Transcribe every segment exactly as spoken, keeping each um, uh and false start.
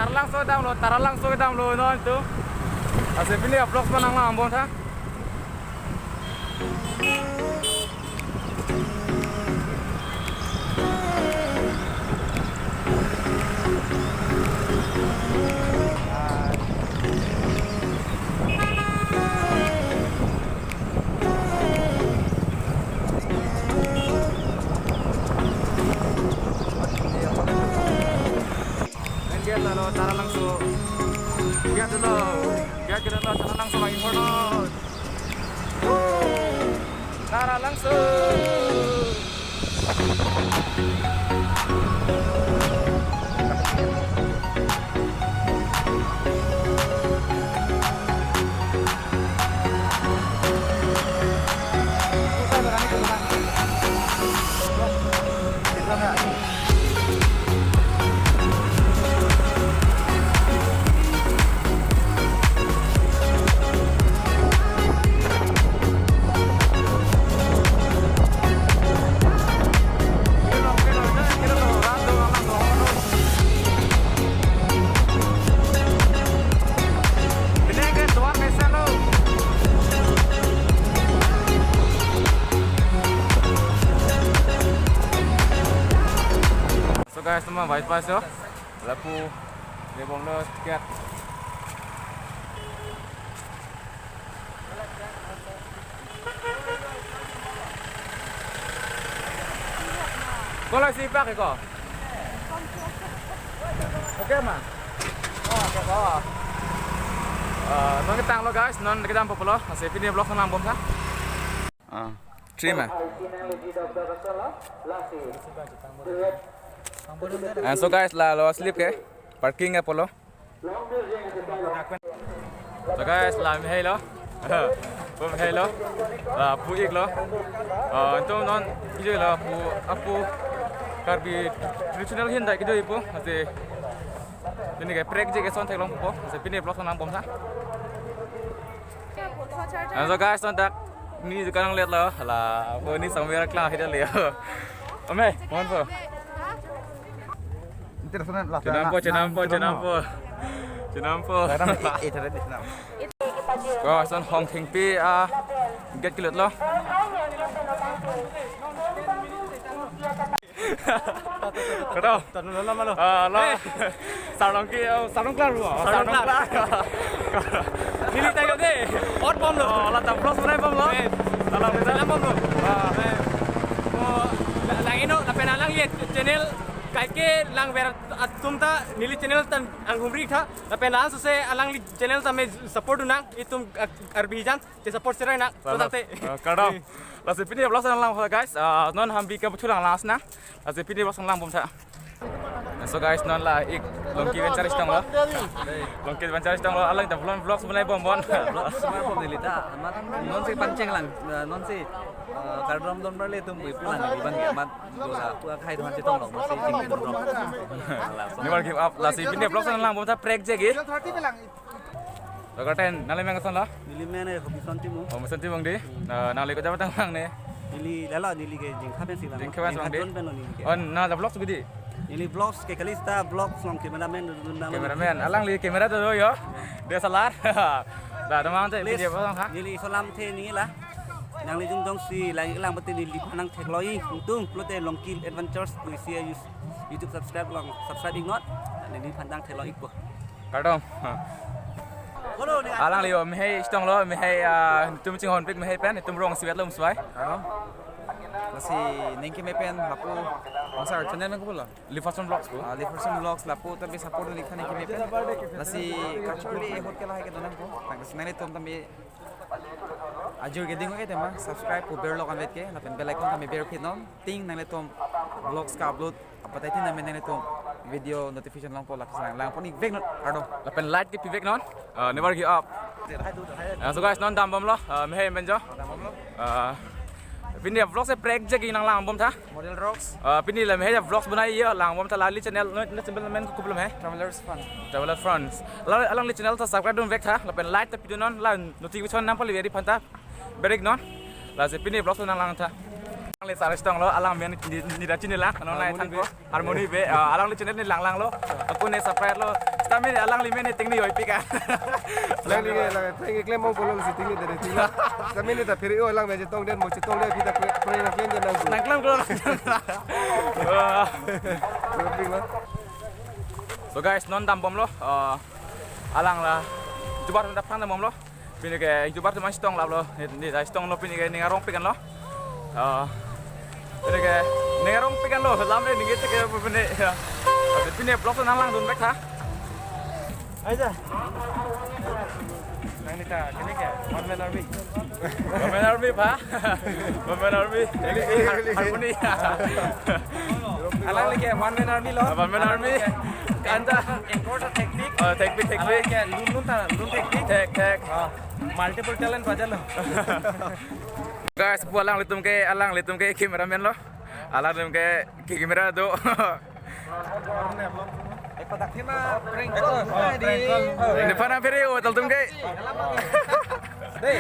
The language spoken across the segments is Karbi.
Taralangso damlo, Taralangso damlo non tu. Lasi pini vlog ma nanglang bom tha. Gate lo, Taralangso. Gate lo, gate lo, Taralangso lagi porno. Taralangso. So guys, nama bypass yo. Lapu dia bomlo tiket. Ko lasi pak ko? Oke ma. Oh, oke ko. Eh, non ketanglo guys, non kedam popolo. Lasi pini vlog nanglang bom tha. Ah, three ma. And so guys, la lo slip ke parking apotlo. So guys, la mehai lo. Pu mehai lo. La pu-ik lo. Ah, antum non kejoi lo pu apu Karbi traditional hin dak kejoi pu. Lasi pini ke prekjek ke son theklong pu. Lasi pini vlog nanglang bom tha. And so guys, non dak ni dukan nanglet lo. La, pu ni somewhere klang hidal le. Ame, mon po. Chenam po, chenam po, chenam po. Chenam po. Ko son Hong Thengpi, ah, gate kelut lo. Kado? Tanu lala malo. Ah, la. Eh. Sarlong ke, oh, Sarlong klar lo. Sarlong klar. Neli ta yo de. Ot bom lo. Oh, la ta vlog sunai bom lo. Eh. Lala, lala bom lo. Ah. Eh. Oh, la-, lang ino, lapen alang ye channel kaike lang ver atum ta neli channel ta nanghumri tha. Lapen laso se alangli channel ta me support nang itum, ah, Karbi jan che support serai nang. Lala. Tangte. Ah, kado. Lasi pini vlog nanglang guys. Ah, non hambi ke buthu lang las na. Lasi pini vlog nanglang bom tha. So guys, non la ik Longki Venture sitong lo. Longki Venture sitong lo, alang ta vlog, vlogs bunai bom bon. Vlogs bunai bom neli ta, amat non si pangcheng lang, eh, non si, eh, kardom don berle tum bui pulang di bang amat dola tua khai tuhan sitong lo, masih ching dong. Never give up, lasi pini vlog nanglang bom tha prekjek ke. Dokar ten, nangli men koson lo? Neli men eh, Hobison Timung. Oh, Hobison Timung di. Hmm. Na, nangli ko jawab tang bang ne. Neli lala, neli ke Jengkha pen si bang. Jengkha pen si bang di. Jengkha pen lo neli ke. Oh, na la vlogs bidi. Neli vlogs ke kali seta vlogs long cameraman dun dun dun. Cameraman, alangli camera do yo. Ya. D S L R. Da, teman te, please, video apa ha? Neli iso lam the neli la. Nangli jung jong si lang lang pete neliphan nangthek lo-i. Tung pulote Longki Adventures, please ya, YouTube subscribe long, subscribe ingot. Neliphan nangthek lo-i ko. Kardom. Alangli yo mehai sitong lo, mehai, ah, itum chinghonpik mehai pen, itum rong sivet lo muswai. Kardom. Lasi ningke me pen lapu, masa channel nang kulo? Liverson Vlogs ko. Ah, Liverson Vlogs lapu tapi support ni khan ningke me pen. Lasi kachuli hot ke lahai ke donang ko. Tang lasi nanglitum tapi ajur ke ding ke tema subscribe pu berlo kan vet ke, lapen bell icon kami berphit non. Ting nanglitum vlogs ka upload apatai tin nanglitum video notification longpo, lapen langpon ik vek non, kardom. Lapen like ke pi vek non. Uh, never give up. Uh, so guys, non dam bomlo, uh, mehai menjo. Uh, pini vlog se prekjek nanglang bom tha. Model Rocks. Uh, pini la mehai vlogs bunai yo lang bom tha, lali channel, no, no, channel men ko kuplum hai. Travelers Fun. Travelers Fun. La, alangli channel ta subscribe dun vek tha, lapen like ta pidun non, la notification nang pali veri phanta. Berik non. Lasi pini vlog nanglang tha. Alangli sar sitong lo, alang men ni, ni da chini lang, non nai than ko. Harmony Bey, ah, alangli channel ni langlang lo. Ako ne subscribe lo. Kami ni alangli mene tingni oi pika. Alangli ke, alang, prank keklem mong kolong si tingni dari tingni. Kami ni ta phiri o alang meje tong den mo chetong den pita prank, prank keklem den nang. Nang keklem kolong. Wah. Prank lo. So guys, non dambomlo. Eh, alang la. Jubar non daphan dambomlo. Pini ke YouTuber atum an chetong laplo. Ni, ni ta chetonglo pini ke ning arong pikan lo. Ah, pini ke ning arong pikan lo. Lam re ning ke pini. Ya. Pini vlog nanglangdun bek tha. Aja. Nang ni ta, kini ke one man army. One man army pa. One man army. Ini, ini har-, harmoni. Alangli ke one man army lo. One man army. Anta. Anchor ta thekpik. Oh, thekpik, thekpik. Alangli ke lun lun ta, lun thekpik. Thek, thek. Ah. Multiple talent pajalo. Guys, pu alanglitum ke, alanglitum ke cameraman lo. Alanglitum ke camera do. Ek padak thima prank call. Prank call. Ini pana phiri o taltum ke. Dei.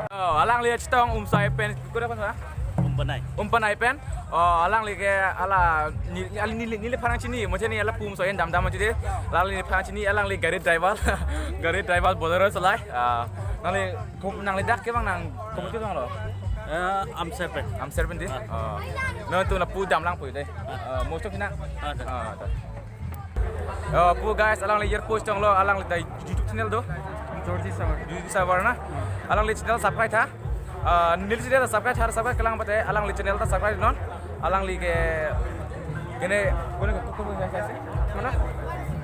Oh, alangli chetong Umsai pen. Kuda pan sa? Umpanai. Umpanai pen. Oh, alangli ke ala ni, ni, neli, neliphan chini, mo chini ala pu Umsai en damdam chini. Alangli neliphan chini, alangli gari driver. Gari driver Bolero cholai. Ah, nangli, kom-, nangli dak ke bang nang kopi tong lo? Eh, Umsai pen. Umsai pen dei? Ah. Oh. Non tu lapu damlang pu dei. Ah. Ah, mo chok na? Ah, dak. Ah, dak. Oh, pu guys, alangli year post tong lo, alangli ta YouTube channel do. Georgie Savar. Georgie Savar na. Alangli channel subscribe tha. Ah, neli channel subscribe tha, subscribe kelang pate, alangli channel ta subscribe non. Alangli ke, kene, kene, kene, kene, kene, kene, mana?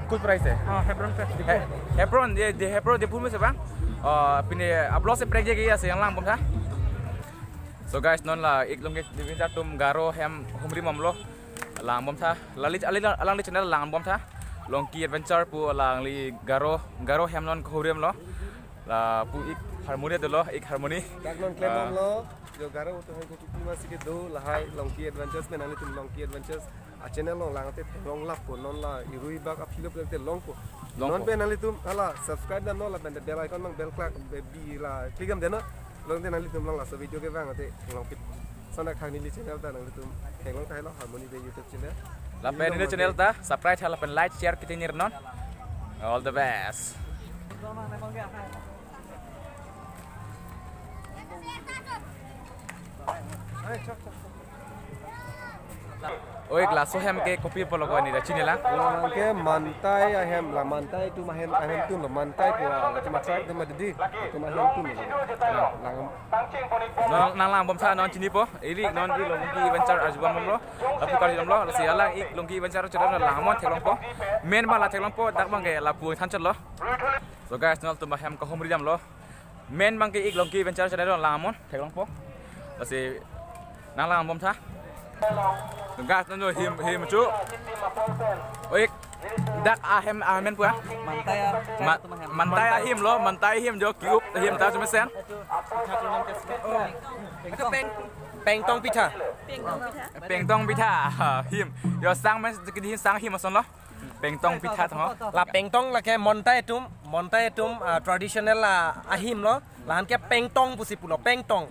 Kut price eh? Ah, Hebron Fest. He-, Hebron, dei, dei Hebron, dei Hebron se bang. Ah, pini upload se prank ke ya se yang langbom tha. So guys, non la ik Longki Adventure atum Garo hem humri mamlo. Langbom tha. Lali, ali, alangli channel langbom tha. Longki Adventure pu alangli Garo, Garo hem non kehumri lo. Lapu ik harmoni dolo, ik harmoni. Dak non klem bom lo, jo Garo atum hang kopi masi kedo, lahai Longki Adventures pen nanglitum Longki Adventures a channel along lang te theklong lap ko non la irui bak a philo te long ko. Long ko. Non pen nanglitum hala subscribe damnon lapen bell icon bang bell clack be bi la click damnon. Long te nanglitum long laso video ke bang te theklong pit. Sana khang neli channel ta nanglitum theklong ta lo Harmoni Bey YouTube channel. Lapen neli channel ta subscribe tha lapen like share kita nir non. All the best. Oi, glass hem ke kopi pulo ko ni da chini la. Ke mantai ahem la, mantai atum ahem, ahem atum lo, mantai ko atum atrak atum dei, atum ahem atum lo. Lang. Non nanglangbom tha non chinipo. Ili non ik Longki Adventure arjubom lo. Lapu kali lo. Lasi alang ik Longki Adventure channel langmon theklongpo. Men ma la theklongpo dak bang ke lapu than chot lo. So guys, non atum ahem kehumri damlo. Men bang ke ik Longki Adventure channel langmon theklongpo. Lasi nanglangbom tha. Guys, non jo hem, hem chu. Oi, dak ahem, ahem pu a? Mantai a. Ma-, mantai ahem lo, mantai ahem jo ki-up ahem ta chumesen. Itu peng, pengtong pitha. Pengtong pitha. Pengtong pitha. Hem. Jo sang mes kidi sang hem ason lo. Pengtong pitha tho. La pengtong lake mantai atum, mantai atum, ah, traditional la ahem lo. Lahan ke pengtong pusi pulo, pengtong.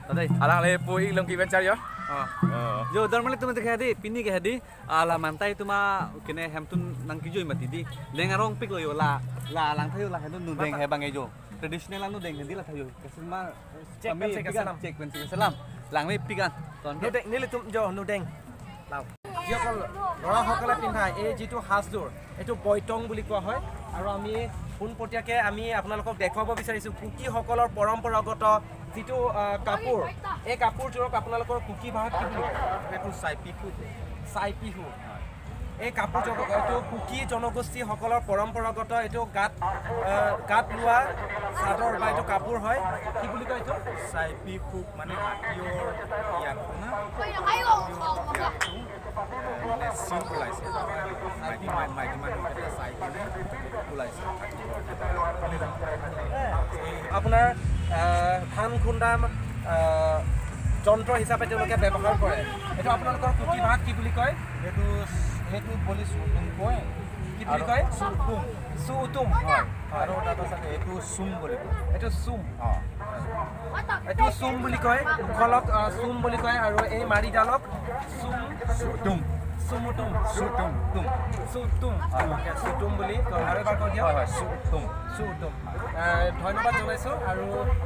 Tadai. Alangle pu ik Longki Adventure jo. Oh. Oh. Jo, darmali atum te hedi, pini ke hedi, ala mantai atum a kene hem atum nangkijui mati dei. Leng arong pik lo jo la, la lang tha jo la hem atum nudeng he bang ke jo. Traditional a nudeng hedi la tha jo. Kasin ma check kami pen se pigan, kasalam. Check pen se kasalam. Langle pigan. Ton ke. Nudeng, nelitum jo nudeng. Lao. যিসকল ল'ৰাসকলে পিন্ধা এই যিটো সাজযোৰ, এইটো বৈতং বুলি কোৱা হয়। আৰু আমি পোনপটীয়াকে আমি আপোনালোকক দেখুৱাব বিচাৰিছোঁ কুকিসকলৰ পৰম্পৰাগত যিটো, আহ, কাপোৰ, এই কাপোৰযোৰক আপোনালোকৰ কুকি ভাষাত কি বুলি কয়? এইটো চাইপিখু। চাইপিখু। এই কাপোৰযোৰ, এইটো কুকি জনগোষ্ঠীসকলৰ পৰম্পৰাগত এইটো গাত, আহ, গাত লোৱা চাদৰ বা এইটো কাপোৰ হয়। কি বুলি কয় এইটো? চাইপিখু মানে হাতীৰ ইয়াক না? ইয়াকটো। মানে চিন ওলাইছে। মাইকী মান-, মাইকী মানুহকেইটা চাই কিনে ওলাইছে। আপোনাৰ, আহ, ধান খুন্দা, আহ, যন্ত্ৰ হিচাপে তেওঁলোকে ব্যৱহাৰ কৰে। এইটো আপোনালোকৰ কুকি ভাষাত কি বুলি কয়? সেইটো, সেইটো বুলি চুতুম কয়। কি বুলি কয়? চুতুম। চুতুম। হয়। আৰু তাত আছে এইটো চুম বুলি কয়। এইটো চুম। অ। এইটো চুম বুলি কয়। ওখলক, আহ, চুম বুলি কয় আৰু এই মাৰিডালক চুম। চুতুম। চুমুটুম। চুটুম। তুম। চুটুম। হয়। অ'কে, চুটুম বুলি কয়। আৰু এবাৰ কৈ দিয়ক। হয়, হয়, চুটুম। চুটুম। আহ, ধন্যবাদ জনাইছো। আৰু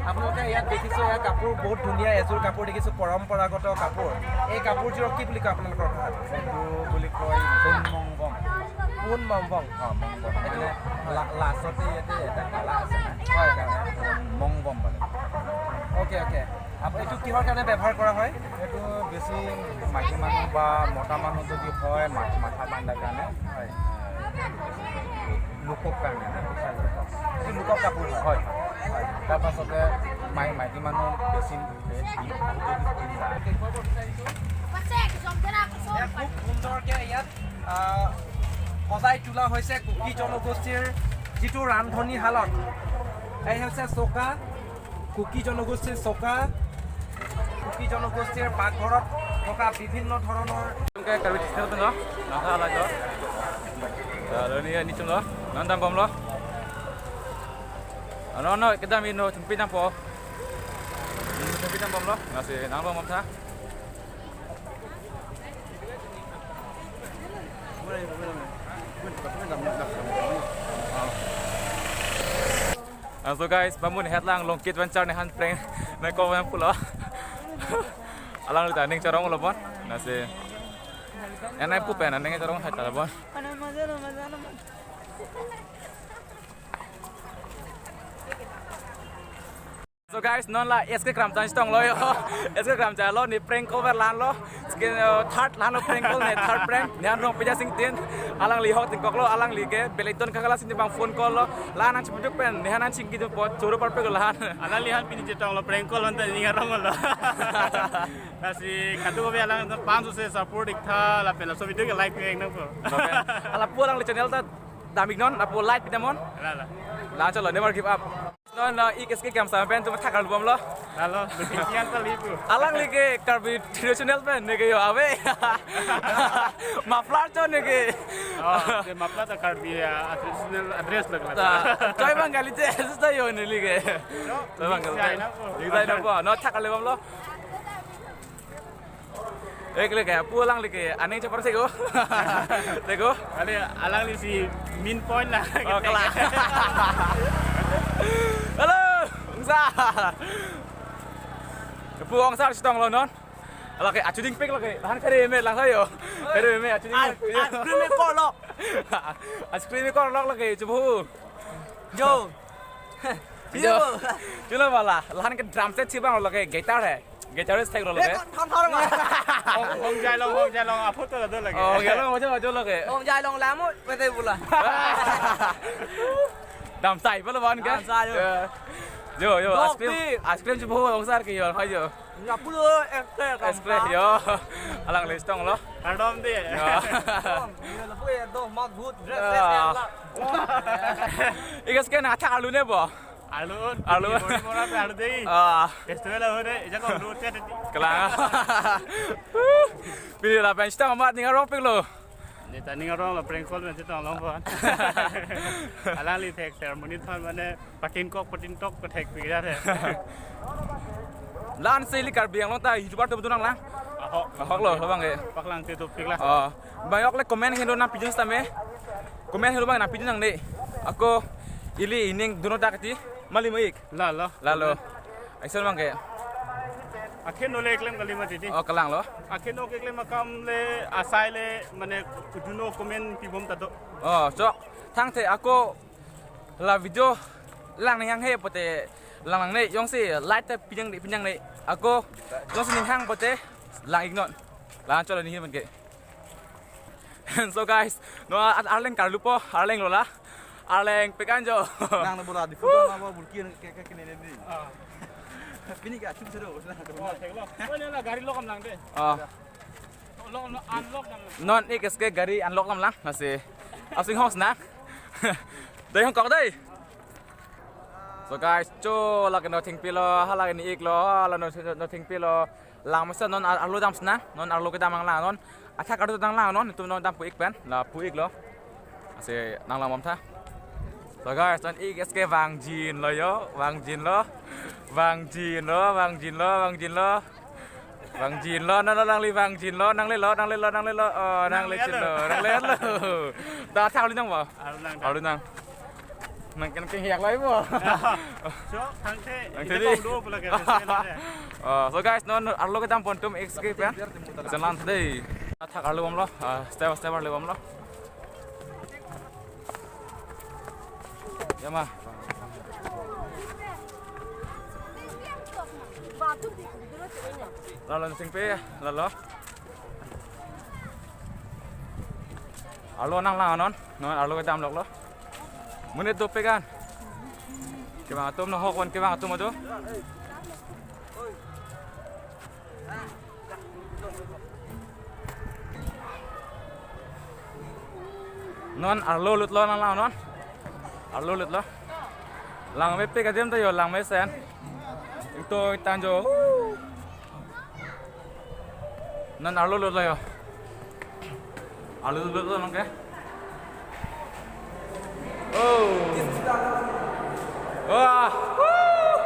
আপোনালোকে ইয়াত দেখিছো, ইয়াৰ কাপোৰ বহুত ধুনীয়া, এযোৰ কাপোৰ দেখিছো, পৰম্পৰাগত কাপোৰ। এই কাপোৰযোৰক কি বুলি কয় আপোনালোকৰ ভাষাত? এইটো বুলি কয় পোন মংবং। পোন মংবং। অ, মংবং। এইটো মানে লা-, লাষ্টতে ইয়াতে এটা কালা আছে না? হয়, হয়। মংবং মানে। Okay, okay. আপ-, এইটো কিহৰ কাৰণে ব্যৱহাৰ কৰা হয়? এইটো বেছি মাইকী মানুহ বা মতা মানুহ যদি হয়, মা-, মাথা বান্ধাৰ কাৰণে। হয়। লোকক কাৰণে না? এইটো লোকক কাপোৰ হয়। হয়, হয়। তাৰ পাছতে মাই-, মাইকী মানুহ বেছি, বেছি এয়া খুব সুন্দৰকে ইয়াত, আহ, সজাই তোলা হৈছে কুকি জনগোষ্ঠীৰ যিটো ৰান্ধনীশালত। এই হৈছে চৌকা, কুকি জনগোষ্ঠীৰ চৌকা, কুকি জনগোষ্ঠীৰ পাকঘৰত থকা বিভিন্ন ধৰণৰ Karbi channel pen lo, nangkha lajok. Lalu ni ni chum lo, nang dambomlo. Ano ano kedam ino chumpi dampo. Chumpi dambomlo, nasi nang bom tha. Ah, so guys, bamun het lang Longkit Venture ne han prank ne ko pulo. Alangli ta ning charonglo bon. Nasi. Enai pu pen ning charong hai ta bon. Mana maza lo, maza lo, maza. So guys, non la S K Kramchan chetong lo yo. S K Kramchan lo, ne prank call ver lan lo. Skin, uh, third lan lo prank call ne, third prank. Ne anrong pija sing tin. Alangli hok tingkok lo, alangli ke Beliton kakala sing bang phone call lo. Lan an chibuduk pen, ne han an chingki po choro parpe ko lan. Alangli han pini chetong lo prank call han ta ning arong lo. Lasi katu ko alang pan su se support ik tha lapen laso video ke like peng nang ko. Ala pu alangli channel ta dam ik non, lapu like pidam non. Lala. La chalo, never give up. Non, non, ik S K Kramchan pen tu thakar lubom lo. Lalo, bikin kian ta lipu. Alangli ke Karbi traditional pen ne ke yo ave. Muffler cho ne ke. Oh, de muffler ta Karbi, ah, traditional dress lagla. Ta, choi Bengali je, sus ta yo neli ke. Choi Bengali. Design apo. Design apo. Non thakar lubom lo. Ek leke, pu alangli ke, aning chapar sego. Sego. Ale, alangli si main point la. Oh, kalang. Hello, ongsa. Pu ongsa chetong lo non. Lake achuding pik lake, han kare me lang yo. Kare me achuding. Ice cream me kolok. Ice cream me kolok lake, chubu. Yo. Yo. Chulo bala, lahan ke drum set chibang lo ke guitar hai. Guitarist thek lo ke. Hong, hong jai long, hong jai long, apot to do lage. Oh, gelo mo jo lo ke. Hong jai long lamu, pete bula. Dam sai pala ban ke. Dam sai lo. Yo, yo, ice cream. Ice cream chubu hong sar ke yo, hai yo. Nyapulo extra. Extra yo. Alangli chetong lo. Kardom di. Yo. Dom, ye lapu ye dom, mat but, dress, dress, ya, la. Ik S K na thak arlu ne bo. Arlu. Arlu. Bori bora pe arlu dei. Ah. Festival ho de, ejak ko arlu chat di. Kalang. Pini lapen chetong amat ning arong pik lo. Ne ta ning arong lo prank call men chetong long pon. Alangli thek ceremony thon mane patin kok patin tok ko thek pik ra the. Lan si ili Karbi Anglong ta YouTuber tu betul nang lang. Ahok. Ahok lo, lo bang ke. Paklang te tu pik la. Oh. Bang yok le comment hendo nang pijun sitame. Comment hendo bang nang pijun nang ne. Ako ili ining duno dak ti. Mali mo ik. Lalo. Lalo. Aison bang ke. Akheno le eklem kali mati di. Oh, kalang lo. Akheno keklem akam le asai le mane duno comment pibom ta do. Oh, chok. Thangthe ako la video lang nang hanghe pote lang lang ne yong si like ta pinjang de pinjang ne. Ako yong si ning hang pote lang ik non. Lang cholo ni hin ke. So guys, non ar-, arleng karlupo, arleng lo la. Arleng pekan jo. Nang na bola di photo na bo bulki ke ke ke ne ne di. Ah. Pini ka chum sero. Oh, thek lo. Oh, ne la gari lo kam lang de. Ah. Lo, lo, unlock dam lang. Non ik S K gari unlock dam lang, nasi. Asing hos na. Dai hong kok dai. So guys, cho lake no thengpi lo, ha lake ni ik lo, ha la no, no thengpi lo. Lang masa non ar-, arlo dam sna, non arlo kedam ang lang non. Athak arlo dam lang non, itum non dam pu ik pen, la pu ik lo. Asi nang lang bom tha. So guys, non ik S K vangjin lo yo, vangjin lo. Vangjin lo, vangjin lo, vangjin lo. Vangjinlo, non alangli vangjinlo, nanglelo, nanglelo, nanglelo, oh, nangle chinlo, nanglelo. Da thak arlu nang ba? Arlu nang. Arlu nang. Nang ken ken hiak lai bo. So, thangthe, thangthe ide di. Kong do pula ke, besi lo de. Oh, so guys, non arlo kedam pon atum escape ya. Jalan tadi. Thak arlu bomlo, ah, step step arlu bomlo. Ya ma. Lalo sing pe ya, lalo. Arlo nanglang non, non arlo kedam loklo. Monit dopik an. Kevang atum nahok wan kevang atum ajo. Non arlo lutlo nanglang non. Arlo lutlo. Langmepik adim ta jo langmesen. Ingtung ingtang jo. Non arlo lutlo jo. Arlo lutlo nang ke. Oh. Wah. Woo.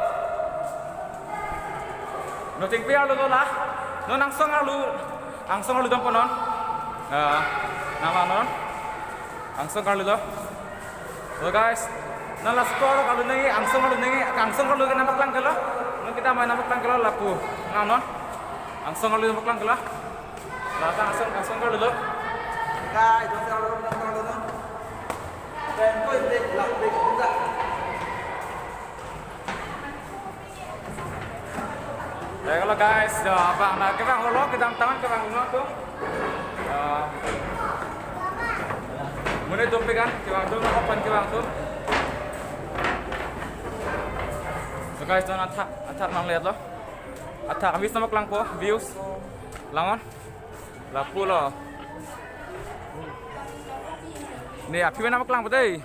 Non Chingpi arlo lutlo la. Non Angsong arlo. Angsong arlo dam po non. Ah, nanglang non. Angsong arlo lutlo. So guys, non la score arlo nangji, Angsong arlo nangji, Angsong arlo ke nangpaklang kelo. Non kita main nangpaklang kelo lapu. Nang non. Angsong arlo nangpaklang kelo. La ta Angsong, Angsong arlo lutlo. Guys, Angsong arlo nang arlo non. Pen ko inde lak bek kita. Ya, kalau guys, ya, abang, nah, kevang holo, kedam tangan kevang holo tu. Ya. Monit dopik an, kevang tu, open kevang tu. So guys, non athak, athak nanglihat lo. Athak, kami sama kelangpo, views. Langon. Lapu lo. Ni, aphi mana kelangpo dei.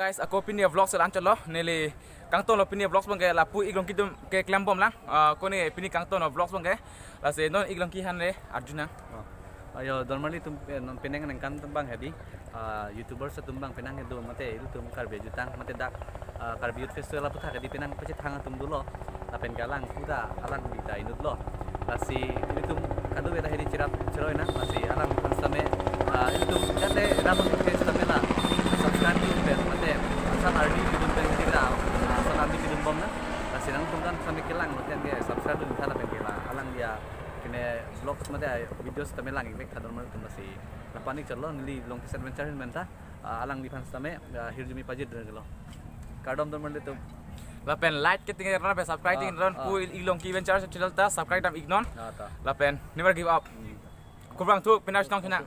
Guys, ako pini vlog selanjutlo, neli kangtonlo pini vlogs abangke lapu iklong kidum keklem bomlang. Ah, kone pini kangtonlo vlogs abangke. Lasi non iklong kihan le arjuna. Oh. Ayo, dormali atum, eh, non penang nangkan atum abang hedi. Ah, YouTubers atum abang penang kedo mate ilitum Karbi ajutang mate dak, ah, Karbi Youth Festival aputhak hedi penang pachethang atum dolo. Lapen ke alang puta alang bita inutlo. Lasi ilitum kadokave ta hedi cherap cheroi nang. Lasi alangliphan sitame, ah, ilitum jate ram page sitame la subscribe dun pen mate asal ardi kedun pen hedi la, ah, asal ardi kedun bomnang. Lasi nangtum kan sitame kelang mate ke subscribe dun tha lapen ke la alangli akine vlogs mate videos sitame lang-ik vek tha dormali atum. Lasi lapu-an ik chotlo, neli Longtis Adventure ahin pen tha, ah, alangliphan sitame, ah, hirjume pajir dun kelo. Kardom dormali atum. Lapen like keting ron, lapen subscribe ting ron, Ah. Pu Ilongki Ventures channel ta subscribe dam iknon. Ah, ta. Lapen never give up. Kurvangthu, penap chetong tha nang.